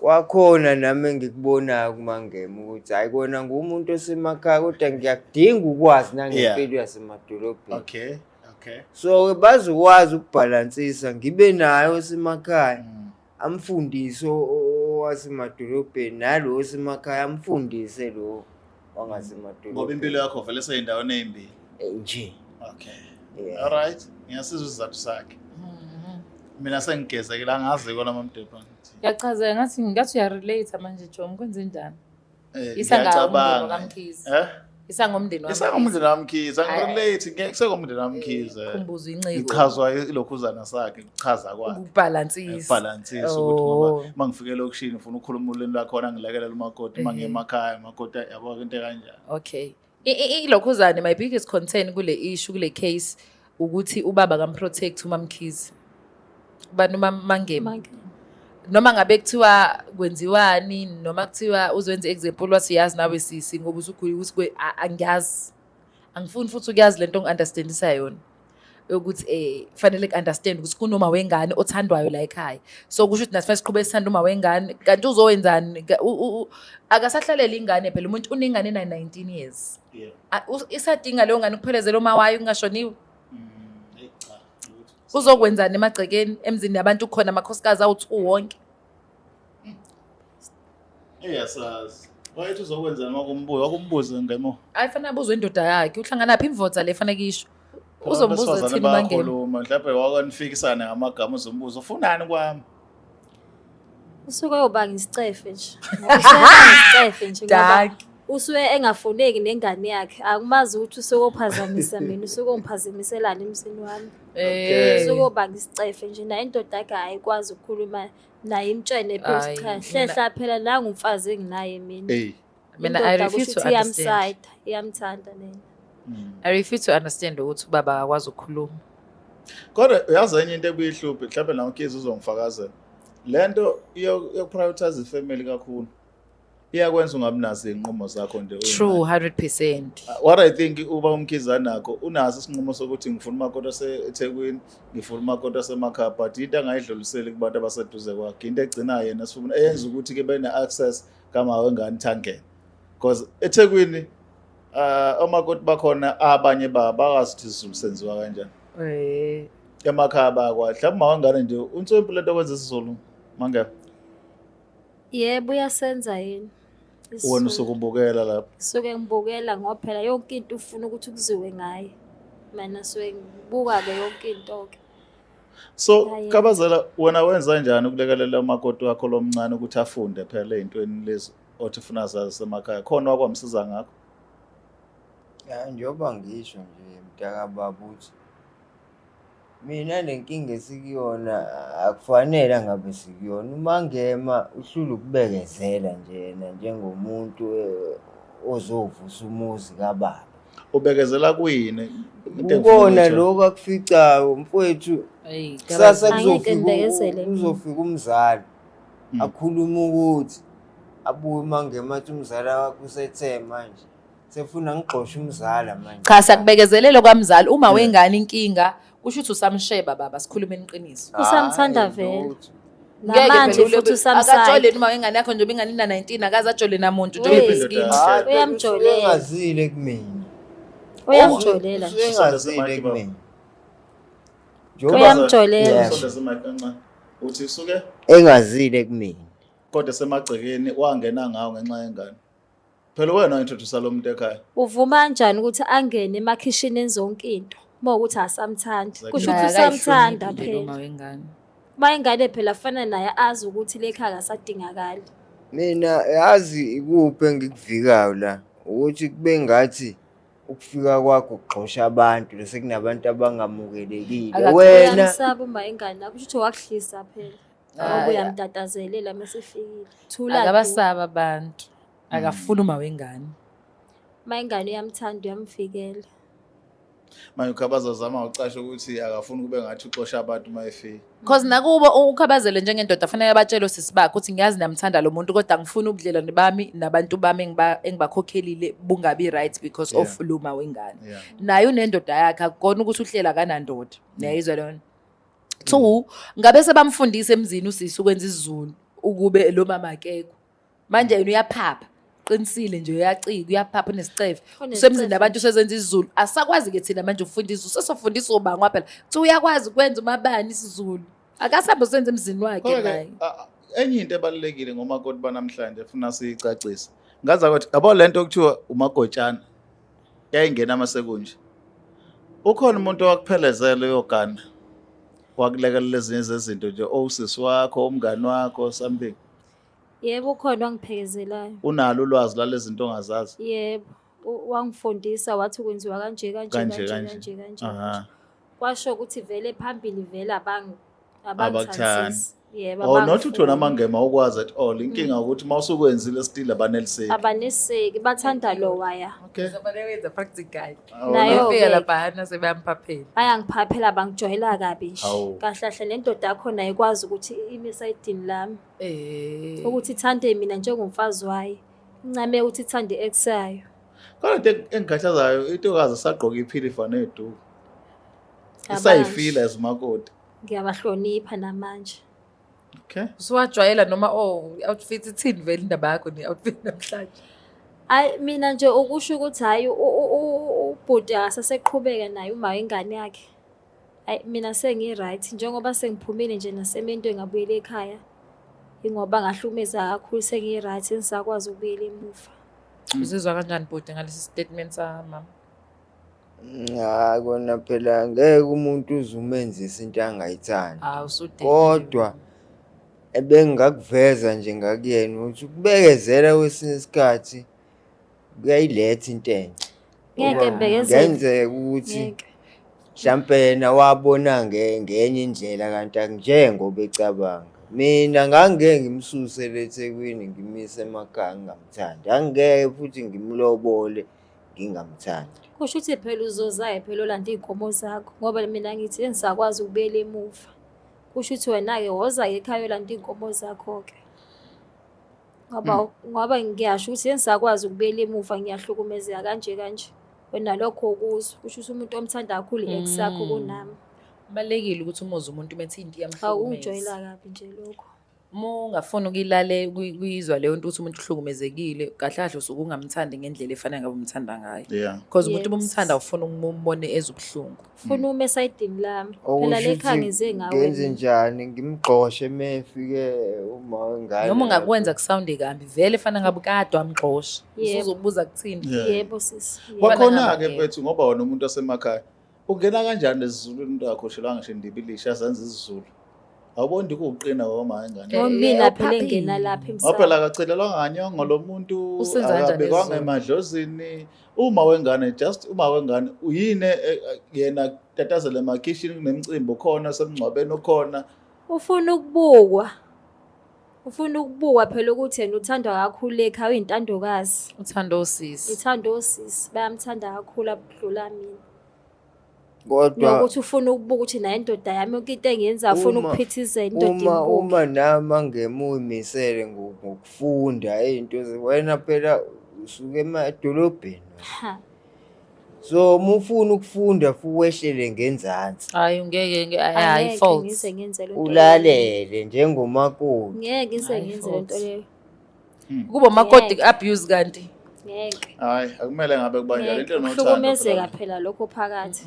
E: kwakhona nami engikubonayo kuMangema ukuthi hhayi kona ngumuntu osemakhaya kodwa ngiyakudinga ukwazi nangempilo yasemadolobheni.
A: Okay, okay.
E: So bazokwazi ukubhalansisa ngibe naye osemakhaya amfundise owasemadolobheni nalo osemakhaya amfundise lo wangasemadolobheni.
A: Ngoba impilo yakho vele seyindaweni ezimbili.
E: Nje.
A: Okay. All right. Ngiyasizwa isizathu sakhe. Mina sengigezekile angazi kona mamdepha.
D: Ngiyachazeka ngathi uyarelate manje Jom, kwenze njani? Isangomndeni kaMkhize. Isangomndeni wami.
A: Isangomndeni kaMkhize, angirelate, ngeke kaMkhize.
D: Khumbuzo inciko.
A: Ichazwa ilokhuzana sakhe, kuchaza kwakhe.
D: Ukubhalansisa.
A: Ukubhalansisa ukuthi ngoba mangifike elokishini ufuna ukukhuluma ulimi lwakhona ngilekelela umakoti, mangiye emakhaya umakoti yabo into kanjani.
D: Okay. Ilokhuzane my biggest concern kule issue kule case ukuthi ubaba kamprotect uMamkhize. Ubani uMangema? Noma ngabe kuthiwa kwenziwani noma kuthiwa uzwenza example wathi yazi nawe sisi ngoba usukhulile ukuthi angiyazi. Angifuni futhi ukuyazi lento ongi-understandisa yona yokuthi kufanele ku-understand ukuthi kunoma wengane othandwayo la ekhaya, so kusho ukuthi nathi fanele siqhubeke sithanda uma wengane, kanti uzowenzani? Akasahlaleli ingane phela, umuntu unengane ena-19 years. Isadinga leyo ngane ukuphelezela uma wayo kungashoniwe.
A: Eyi, cha, lutho.
D: Uzokwenzani emagcekeni emzini yabantu, khona amakhosikazi awu-2 wonke?
A: Eyasazi. Wayethi uzokwenzani wakumbuza, wakumbuza ngemo.
D: Hayi, fanele abuzwe indoda yakhe, uhlanganaphi imvotha le fanele isho. Uzombuza
A: Abesifazane
D: thini mangena?
A: bayakhuluma, mhlawumbe wakanifikisana ngamagama, uzombuza ufunani kwami.
C: Usuke uyobanga isicefe nje. Usuke ebanga isicefe nje ngoba
D: Dankie.
C: usuke engafuneki nengane yakhe. Akumazi ukuthi usuke ophazamisa mina, usuke ongiphazamiselana emzini wami. Usuke obanga isicefe nje, naye indoda yakhe ayikwazi ukukhuluma naye, imtshele phela ukuthi
D: Hhayi,
C: cha, hlehla phela nangu umfazi enginaye mina.
A: Ey.
D: Mina I
C: Indoda
D: refuse
C: kusho
D: to
C: ukuthi
D: understand.
C: iyamsayida, iyamthanda nena.
D: I refuse to understand ukuthi ubaba akakwazi ukukhuluma.
A: Kodwa uyazi enye into ebuyihluphe, mhlawumbe nawe Nkezi uzongifakazela. Lento yokuprioritize ifamily kakhulu iyakwenza ungabi nazo iy'nqumo zakho nje uyingane.
D: True, 100%.
A: What I think uba uMkhize anakho, unaso isinqumo sokuthi ngifuna umakoti waseThekwini, ngifuna umakoti wasemakhaya, but into angayidluliseli kubantu abaseduze kwakhe, into egcina yena esifuna eyenza ukuthi ke bene access kama wengane ithangene. Because eThekwini omakoti bakhona abanye bakazi ukuthi isiZulu senziwa kanjani. Emakhaya bayakwazi. Mhlawumbe mawengane nje unswempu lento kwenza isiZulu mangena.
C: Yebo, uyasenza yini?
A: Wena usuke ubukela lapho.
C: Ngisuke ngibukela ngoba phela yonke into ufuna ukuthi kuziwe ngayo. Mina suke ngibuka-ke yonke into-ke.
A: So
C: Hhayi.
A: Kabazela, wena wenza kanjani ukulekelela umakoti wakho lomncane ukuthi afunde phela ey'ntweni lezi othi ufuna zazi semakhaya? Khona wakwamsiza ngakho?
E: Ya, njengoba ngisho nje mntakababa ukuthi mina le nkinga esikuyona akufanele ngabe sikuyona. UMangema uhlula ukubekezela nje yena njengomuntu ozovusa umuzi kababa.
A: Ubekezela kuyini? Into engifuna
E: Ukona
A: ukuyithola.
E: lokhu akuficayo mfowethu.
D: Eyi,
E: Kusasa
C: Angeke ngibekezele mina.
E: kuzofika umzali akhulume ukuthi abuye uMangema athi umzala wakho usethe manje sefuna ngigxoshe umzala manje.
D: Cha, siyakubekezelela kwamzali uma wengane inkinga, kusho ukuthi usamsheba baba, sikhulume iqiniso.
C: Usamthanda
E: Hhayi,
C: vele.
E: lutho.
D: Ngeke
C: Namanje
D: phela
C: futhi usamsayida.
D: akajole noma wengane yakho njengoba ingane ina 19, akaze ajole namuntu njengoba
C: Hey.
D: ibhiskini.
E: Hhayi, phela
C: Uyamjolela.
E: usuke engazile kumina.
C: Uyamjolela
E: Usuke
C: nje.
E: engazile kumina. Njengoba
C: Uyamjolela.
E: Yeah.
A: Usondeze imic kancane. Uthi usuke
E: engazile kumina.
A: kodwa semagcekeni wangena ngawo ngenxa yengane. Phela wena introduce lo muntu ekhaya.
C: Uvuma kanjani ukuthi angene emakhishini enze yonke into uma ukuthi asamthandi? Kusho
D: Naye
C: ukuthi usamthanda
D: akayihloniphi nje lo
C: phela.
D: ma wengane.
C: Uma ingane phela afana naye azi ukuthi le khaya akasadingakali.
E: Mina yazi ikuphi engikuvikayo la ukuthi kube ngathi ukufika kwakho kugxosha abantu bese kunabantu abangamukelekile. Wena
C: Uyamsaba uma ingane yakho, kusho ukuthi wakuhlisa phela. Ngoba
D: Hhayi.
C: uyamtatazelela uma esefikile. Thula du.
D: Akabasaba abantu. Akafuni uma wengane.
C: Uma ingane uyamthanda uyamvikela.
A: Manje uKhabaza zama ucasha ukuthi akafuni kube ngathi uxosha abantu uma efika.
D: Cause nakubo uKhabazele njengendoda fanele abatshele osisi bakhe ukuthi ngiyazi niyamthanda lo muntu, kodwa angifuni ubudlelwane bami nabantu bami engibakhokhelile bungabi right because of lo ma wengane. Naye unendoda yakhe, akukona ukuthi uhlela kanandoda. Niyayizwa leyo nto? 2, ngabe sebamfundisa emzini usisi ukwenza isiZulu ukube lo mama akekho. Manje yena uyaphapha. Qinisile nje uyacika, uyaphapha unesicefe.
C: Unesicefe.
D: Usemzini nabantu usezenza isiZulu. Asakwazi ke thina manje ukufunda isiZulu. Sesofundisa obani phela. Kuthi uyakwazi ukwenza umabani isiZulu. Akasambe usenza emzini wakhe
A: Kodwa-ke,
D: naye.
A: enye into ebalulekile ngomakoti banamhlanje funa siyicacise. Ngaza ukuthi yabo lento okuthiwa umagotshana yayingena masekunje. Ukhona umuntu owakuphelezela uyogana wakulekelela ezinye zezinto nje, owusisi wakho, umngani wakho, something.
C: Yebo, ukhona wangiphekezelayo.
A: Unalo ulwazi lalezi zinto ongazazi?
C: Yebo, wangifundisa wathi kwenziwa kanje kanje
A: Kanje,
C: kanje
A: kanje.
C: kanje kanje. Kwasho ukuthi vele phambili vele
A: Abakuthandi.
C: abangithandisi. Yebo,
A: Oh, not ukuthi wena
C: abangifuni.
A: Mangema ukwazi at all. Inkinga ukuthi uma usukwenzile still abaneliseki.
C: Abaneliseki, bathanda lo waya.
A: Okay.
D: Sebenza practical.
C: Nayo
D: Befika
C: ke.
D: laphana sebeyamphaphela.
C: Bayangiphaphela, bangijwayela kabi nje.
A: Hawu.
C: Kahle kahle le ndoda yakhona ayikwazi ukuthi ime esayidini lami. Ukuthi ithande mina njengomfazi wayo. Incame ukuthi ithande ex yayo.
A: Kodwa into engikhathazayo intokazi isagqoka iphilifa neduku. Isayifila as umakoti.
C: Ngiyabahlonipha namanje.
A: Okay.
D: Usuwajwayela noma oh outfit ithini vele indaba yakho ne-outfit namhlanje?
C: Hayi mina nje ukusho ukuthi hhayi ubhuti akasaseqhubeka naye uma wengane yakhe. Hhayi mina sengi-right njengoba sengiphumile nje nasemendweni ngabuyela ekhaya. Ingoba ngahlukumeza kakhulu sengi-right sengisakwazi ukubuyela emuva.
D: Uzizwa kanjani bhuti ngalesi statement samama?
E: Hayi kona phela ngeke umuntu uze umenzise into angayithandi.
D: Hawu usudeliwe.
E: Kodwa ebengingakuveza nje ngakuyena ukuthi ukubekezela kwesinye isikhathi kuyayiletha into enhle.
C: Ngeke
E: Ngoba
C: ngibekezele.
E: Kungenzeka ukuthi
C: Ngeke.
E: mhlampe yena wabona ngenye indlela kanti akunjengoba ecabanga. Mina ngangeke ngimsuse le eThekwini ngimise emakhaya ngingamthandi. Angeke futhi ngimlobole ngingamthandi.
C: Kusho ukuthi phela uzozayo phela olanda iy'nkomo zakho ngoba mina ngithi engisakwazi ukubuyela emuva. Kusho ukuthi wena-ke woza-ke ekhaya olanda iy'nkomo zakho-ke. Ngoba ngoba ngiyasho ukuthi engisakwazi ukubuyela emuva ngiyahlukumezeka kanje kanje. Wena lokho ukuzwa. Kusho ukuthi umuntu omthanda kakhulu i-ex yakho kunami.
D: Kubalulekile ukuthi umuzwe umuntu uma ethi into iyamhlukumeza.
C: Awungijwayela kabi nje lokho.
D: Uma ungafuni ukuyilale ukuyizwa leyo nto ukuthi umuntu uhlukumezekile, kahle kahle usuke ungamthandi ngendlela efanele ngabe umthanda ngayo. Because umuntu uma umthanda ufuna umbone ezubuhlungu.
C: Ufuna ume esayidini lami. Phela
E: Okusho
C: le ekhaya
E: ukuthi
C: ngize ngawe.
E: ngenze
C: mina.
E: njani ngimgxoshe uma efike uma wengane
D: Noma ungakwenza kusawunde kambi, vele fanele ngabe kade wamgxosha.
C: Yebo.
D: Usuzobuza kuthini?
C: Yebo sisi. Yebo.
A: Kwakhona-ke
D: Yebo.
A: mfethu ngoba wena umuntu wasemakhaya ungena kanjani esiZulwini umuntu akhotshelwanga ngisho indibilishi azenza isiZulu. Awuboni kuwuqina kwama ingane.
C: Ngoba mina phela
D: Ophaphile.
C: engena lapha
A: Ngoba phela
C: emsamo.
A: akachelelwanga nganyongo lo muntu
D: Usenza kanjani
A: akabekwanga
D: esiZulu?
A: emadlozini. Uma wengane just uma wengane uyini yena tatazela emakhishini kunemicimbi ukhona semngcwabeni ukhona.
C: Ufuna ukubukwa. Ufuna ukubukwa phela ukuthi yena uthandwa kakhulu ekhaya uyintandokazi.
D: Uthando osisi.
C: Uthanda osisi bayamthanda kakhulu abudlula mina.
E: Kodwa
C: Nokuthi ufuna ukubuka ukuthi naye indoda yami yonke into engiyenza ufuna ukuphithizela indoda
E: uma
C: imbuke.
E: uma nami angemuyimisele ngokufunda izinto wena phela usuke emadolobheni.
C: Ha.
E: So uma ufuna ukufunda futhi wehlele ngenzansi.
D: Hayi ungeke hayi
C: Angeke
D: fault.
C: ngize ngenze le nto leyo.
E: Ulalele njengomakoti.
C: Ngeke ngize
D: Hayi,
C: ngenze le nto
D: fault.
C: leyo.
D: Kuba umakoti
C: Ngeke.
D: abuse kanti.
C: Ngeke.
A: Hayi akumele ngabe kubanjalo into
C: Ngeke.
A: enothando.
C: Ukuhlukumezeka phela lokho phakathi.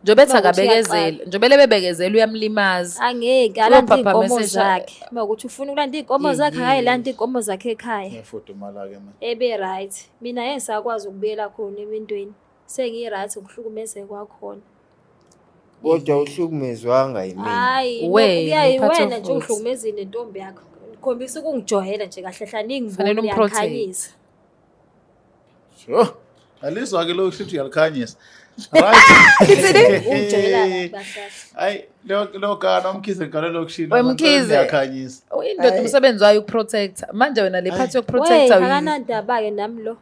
D: Njengoba ethi
C: Uma ukuthi
D: akabekezele, njengoba lebebekezela uyamlimaza.
C: Angeke alande
D: Uyophaphama
C: iy'nkomo zakhe. Uma ukuthi ufuna ukulanda iy'nkomo zakhe, akayilanda iy'nkomo zakhe ekhaya.
A: Ngiyafudumala ke manje.
C: Ebe right. Mina ngeke ngisakwazi ukubuyela khona emendweni. Sengi-right ngokuhlukumezeka kwakhona.
E: Kodwa uhlukumezwanga yimina.
C: Hhayi,
D: Wena,
C: kuyayi
D: part
C: wena
D: of
C: nje
D: it.
C: uhlukumezile nentombi yakho. Khombisa ukungijwayela nje kahle hle
D: Fanele
C: ningiboni
D: umprotect.
C: uyakhanyisa.
A: Sure. Alizwa ke lo shithi uyalikhanyisa. Right.
C: Ungijwayela kabi kahle kahle.
A: Hayi lo gana uMkhize ngale lokushini.
D: Wemkhize.
A: Uyakhanyisa.
D: Indoda umsebenzi wayo ukuprotect. Manje wena le part yokuprotect
C: Wey,
D: awuyi.
C: akanandaba-ke nami lo.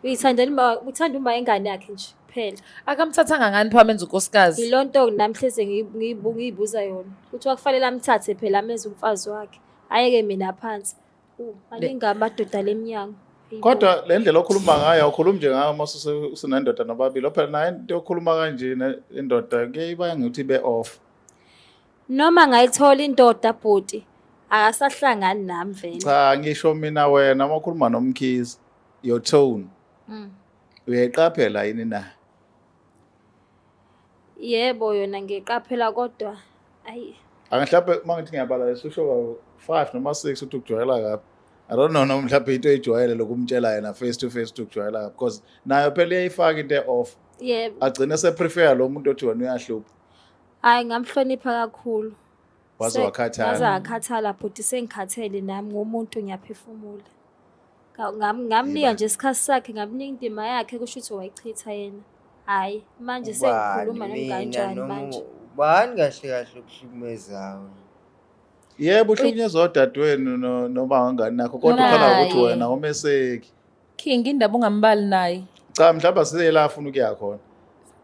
C: Uyithandela uma uthanda uma ingane yakhe nje kuphela.
D: Akamthathanga ngani pho amenza unkosikazi?
C: Yiloo nto nami hleze ngiyibuza yona. Kuthiwa kufanele amthathe phela amenze umfazi wakhe. Ayeke mina phansi. Maningi amadoda lemnyango.
A: Kodwa le ndlela okhuluma ngayo awukhulumi nje ngayo uma usunendoda nobabili. Phela naye into yokukhuluma kanje indoda kuye iba ukuthi ibe off.
C: Noma ngayithola indoda bhuti, akasahlangani nami vele.
A: Cha ngisho mina wena uma ukhuluma noMkhize your tone. Uyayiqaphela yini na?
C: Yebo yona ngiqaphela kodwa ayi
A: Angihlaphe uma ngithi ngiyabala lesusho 5 noma 6 uthi ukujwayela kabi. I don't know noma mhlawumbe into oyijwayele lokumtshela yena face to face ukuthi ukujwayela kabi because nayo phela iyayifaka into e-off.
C: yebo.
A: Agcine seprefer lo muntu othi wena uyahlupha.
C: Hayi ngamhlonipha kakhulu.
A: Waze wakhathala.
C: Ngaze ngakhathala bhuti sengikhathele nami ngumuntu ngiyaphefumula. Ngamnika nje isikhathi sakhe, ngamnika indima yakhe kusho ukuthi wayichitha yena. Hhayi manje sengikhuluma nami kanjani manje.
E: Ubani kahle kahle okuhlukumezayo?
A: Yebo uhlukunyezwa odadewenu noma wangani nakho kodwa ukhala ukuthi wena umeseki.
D: King indaba ungambali naye.
A: Cha mhlawumbe asiyela afuna ukuya khona.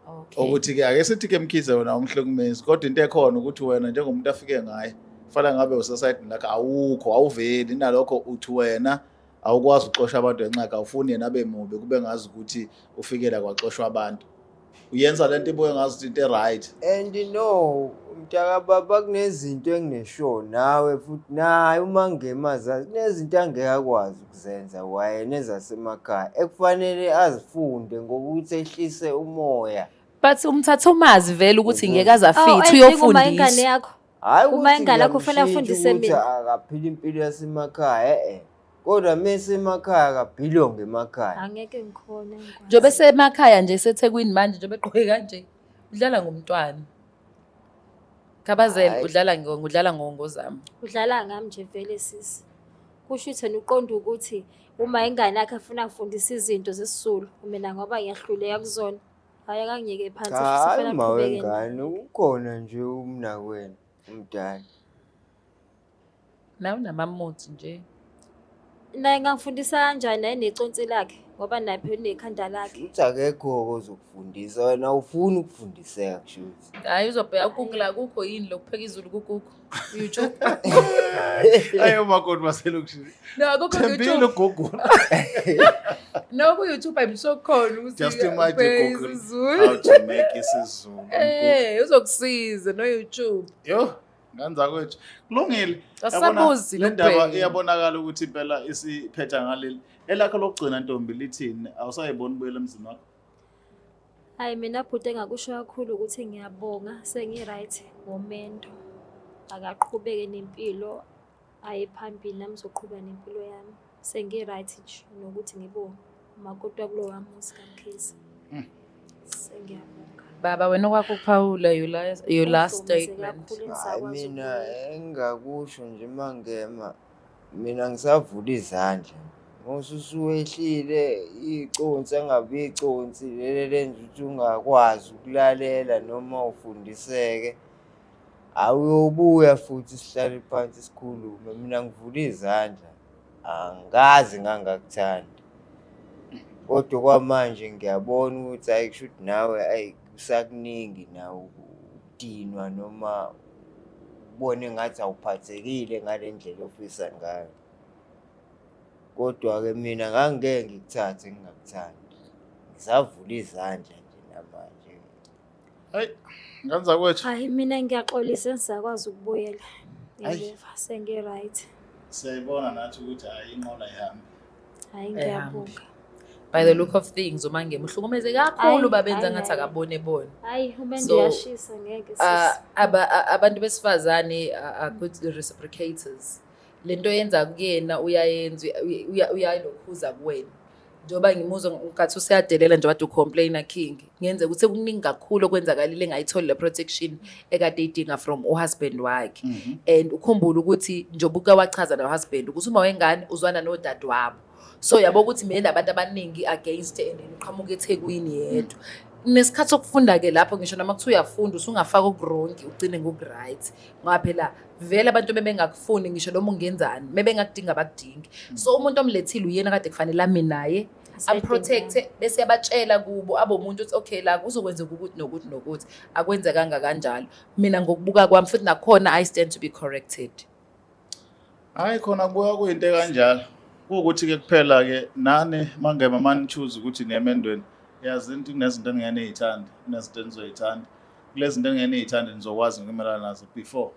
D: Okay.
A: Ukuthi ke ake sithi ke Mkhize wena umhlukumezi kodwa into ekhona ukuthi wena njengomuntu afike ngaye fanele ngabe usesayidini lakhe awukho awuveli nalokho uthi wena Awukwazi ukuxosha abantu ngenxa yakhe, awufuni yena abe mubi kube ngazi ukuthi ufikela kwaxoshwa abantu. Uyenza lento ibuye ngazi ukuthi into e-right.
E: And no, mntakababa, kunezinto enginesure nawe futhi naye uma ngemazazi kunezinto angeke akwazi ukuzenza kwayena ezasemakhaya ekufanele azifunde ngokuthi ehlise umoya.
D: But umthatha umazi vele ukuthi ngeke aze
C: Oh,
D: afithe
C: and uma ingane
D: uyofundiswa.
C: yakho.
E: Hhayi
C: Uma
E: ukuthi
C: ingane yakho kufanele
E: ngiyamshintsha
C: afundise
E: ukuthi
C: mina.
E: akaphile impilo yasemakhaya, e-e. Kodwa mese emakhaya akabhilonge emakhaya.
C: Angeke ngikhone ngikwazi.
D: Njengoba esemakhaya nje eseThekwini manje njengoba egqoke kanje udlala ngomntwana. Khabazela
E: Hhayi.
D: udlala ngozama.
C: Udlala ngami nje vele sisi. Kusho ukuthi yena uqonda ukuthi uma ingane yakhe afuna ngifundise izinto zesiZulu, mina ngoba ngiyahluleka kuzona. Hhayi akangiyeke phansi
E: Cha,
C: futhi
E: hhayi
C: kufanele
E: uma
C: aqhubeke naye.
E: wengane ukhona nje umnakwenu umdala.
D: Nawe unamamuthi nje.
C: Naye ngangifundisa kanjani naye neconsi lakhe ngoba naye phela unekhanda lakhe.
E: Shuthi akekho-ke ozokufundisa wena awufuni ukufundiseka kushuthi.
D: Hayi uzobheka uGoogle akukho yini lokupheka izulu kuGoogle. YouTube.
A: Ayo makoti baselokishini.
D: No akukho
A: Thembile
D: ku-YouTube.
A: uGoogle.
D: No ku-YouTube I'm sure khona ukuthi
A: Just imagine
D: upheka
A: Google
D: isiZulu.
A: how to make isiZulu.
D: Uzokusiza no YouTube.
A: Yo, nganza kwethu. Kulungile.
D: Asabuzi
A: Yabona, le ndaba
D: nokubheka.
A: iyabonakala ukuthi impela isiphetha ngaleli. Elakho lokugcina ntombi lithini? Awusayiboni ubuyela emzini wakho?
C: Hhayi mina bhuti engakusho kakhulu ukuthi ngiyabonga sengi-right ngomendo. Akaqhubeke nempilo aye phambili nami ngizoqhubeka nempilo yami. Sengi-right nje nokuthi ngibe umakoti wakulowa muzi kaMkhize. Sengiyabonga.
D: Baba wena okwakho ukuphawula your last
C: Ungihlukumeze
D: statement.
C: kakhulu
E: Hhayi
C: engisakwazi
E: mina
C: ukubuya.
E: engingakusho nje uma ngema mina ngisavula izandla. Uma usuwehlile iconsi angabi iconsi leli elenza ukuthi ungakwazi ukulalela noma ufundiseke. Awuyobuya futhi sihlale phansi sikhulume. Mina ngivula izandla, angikaze ngangakuthanda. Kodwa okwamanje ngiyabona ukuthi hhayi kushuthi nawe hhayi kusakuningi nawe ukudinwa noma ubone engathi awuphathekile ngale ndlela ofisa ngayo. Kodwa-ke mina ngangeke ngikuthathe ngingakuthandi. Ngisavula izandla nje namanje.
A: Hayi, nganza kwethu.
C: Hhayi mina ngiyaxolisa engisakwazi ukubuyela
A: Hhayi.
C: emuva sengi-right.
A: Siyayibona nathi ukuthi hayi inqola ayihambi.
C: Hhayi
D: Ayihambi.
C: ngiyabonga.
D: By the look of things uMangema uhlukumeze kakhulu
C: Hhayi,
D: babenza
C: hhayi,
D: ngathi
C: hhayi.
D: akabone bona.
C: Hhayi umendo
D: So,
C: uyashisa ngeke sisi.
D: Abantu besifazane are good reciprocators. Lento yenza kuyena uyayenza uyalokhuza kuwena. Njengoba ngimuzwa nkathi useyadelela nje wade ucomplainer king. Kungenzeka ukuthi kuningi kakhulu okwenzakalile engayitholi le protection ekade eyidinga from uhusband wakhe. And ukhumbule ukuthi njengoba uke wachaza no-husband ukuthi uma wengane uzwana nodadewabo. So yabo ukuthi mina nabantu abaningi against and uqhamuka eThekwini yedwa. Nesikhathi sokufunda-ke lapho ngisho noma kuthiwa uyafunda usungafaka oku-wrong ugcine ngoku-right. Ngoba phela vele abantu bebengakufuni ngisho noma ungenzani, bebengakudinga abakudingi. So umuntu omlethile uyena kade kufanele ame naye, amprotecte bese yabatshela kubo abomuntu ukuthi okay la kuzokwenzeka ukuthi nokuthi nokuthi akwenzekanga kanjalo. Mina ngokubuka kwami futhi nakhona I stand to be corrected.
A: Hayi khona kubuya kuyinto ekanjalo. Kuwukuthi ke kuphela ke nani mangema mani choose ukuthi niyemendweni. Yazi into kunezinto engeke niyithande, kunezinto enizoyithanda. Kulezi zinto engeke niyithande nizokwazi ukumelana nazo before.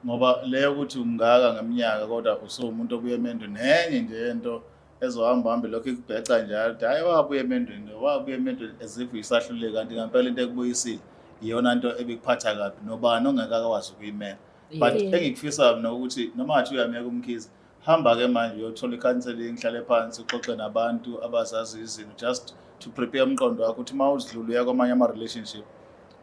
A: Ngoba leyo ukuthi ungaka ngeminyaka kodwa usuwumuntu obuya emendweni enye nje yento ezohamba hambe lokho ikubheca njalo ukuthi hayi wabuya emendweni wabuya emendweni as if uyisahluleka kanti ngempela into ekubuyisile iyona nto ebikuphatha kabi nobani ongeke akwazi ukuyimela. But engikufisayo mina ukuthi noma ngathi uyamyeka uMkhize, hamba-ke manje uyothola i-counseling, uhlale phansi uxoxe nabantu abazazi izinto just to prepare umqondo wakho ukuthi uma uzidlula uya kwamanye ama-relationship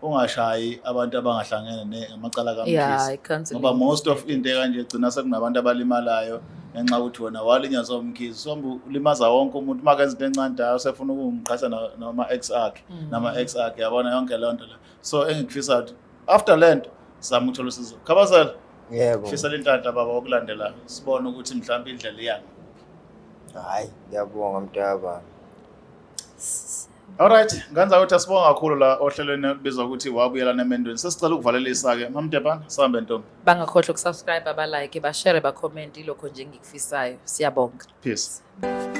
A: ungashayi abantu abangahlangene ngamacala kaMkhize.
D: I-counseling.
A: Ngoba most of into ekanje gcina sekunabantu abalimalayo ngenxa yokuthi wena walinyazwa uMkhize. So ulimaza wonke umuntu uma kenza into encane dayo usefuna ukungiqhatha nama-ex akhe, nama-ex akhe, yabona yonke leyo nto leyo. So engikufisayo ukuthi after le nto zama ukuthola usizo. Khabazela,
E: Yebo.
A: fisela inhlanhla baba okulandela sibone ukuthi mhlawumbe indlela iya.
E: Hhayi, ngiyabonga mntakababa.
C: Siyabonga.
A: Alright, nganza ukuthi asibonga kakhulu la ohlelweni olubizwa ukuthi wabuyela nemendweni. Sesicela ukuvalelisa-ke. Mamdebana, sihambe ntombi.
D: Bangakhohlwa ukusubscribe, abalike, bashare, bacomment, ilokho nje engikufisayo. Siyabonga.
A: Peace.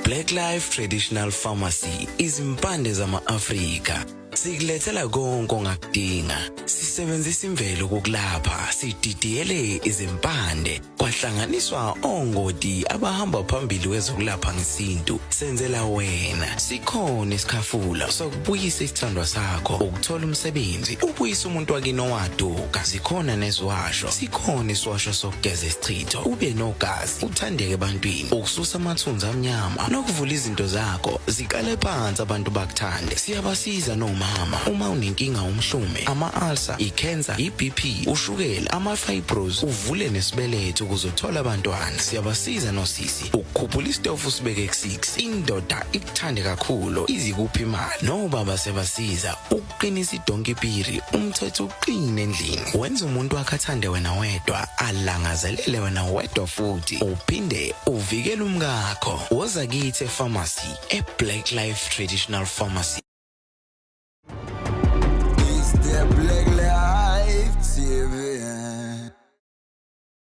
F: Black Life Traditional Pharmacy izimpande zama-Afrika sikulethela konke ongakudinga. Sisebenzisa imvelo ukukulapha, sididiyele izimpande kwahlanganiswa ongoti abahamba phambili kwezokulapha ngesintu. Senzela wena. Sikhona isikhafula sokubuyisa isithandwa sakho, ukuthola umsebenzi, ubuyise umuntu wakini owaduka. Zikhona neziwasho, sikhona isiwasho sokugeza isichitho, ube nogazi, uthandeke ebantwini, ukususa amathunzi amnyama nokuvula izinto zakho ziqale phansi abantu bakuthande. Siyabasiza nomama uma unenkinga umhlume, ama-ulcer, i-cancer, i-BP, ushukela, ama-fibros, uvule nesibeletho ukuze uthole abantwana. Siyabasiza nosisi ukukhuphula isitofu usibeke ku-6, indoda ikuthande kakhulu izikuphi imali. Nobaba siyabasiza ukuqinisa idonkipiri, umthetho uqine endlini, wenza umuntu wakhe athande wena wedwa, alangazelele wena wedwa, futhi uphinde uvikele umkakho. Woza kithi epharmacy, e-Black Life Traditional Pharmacy.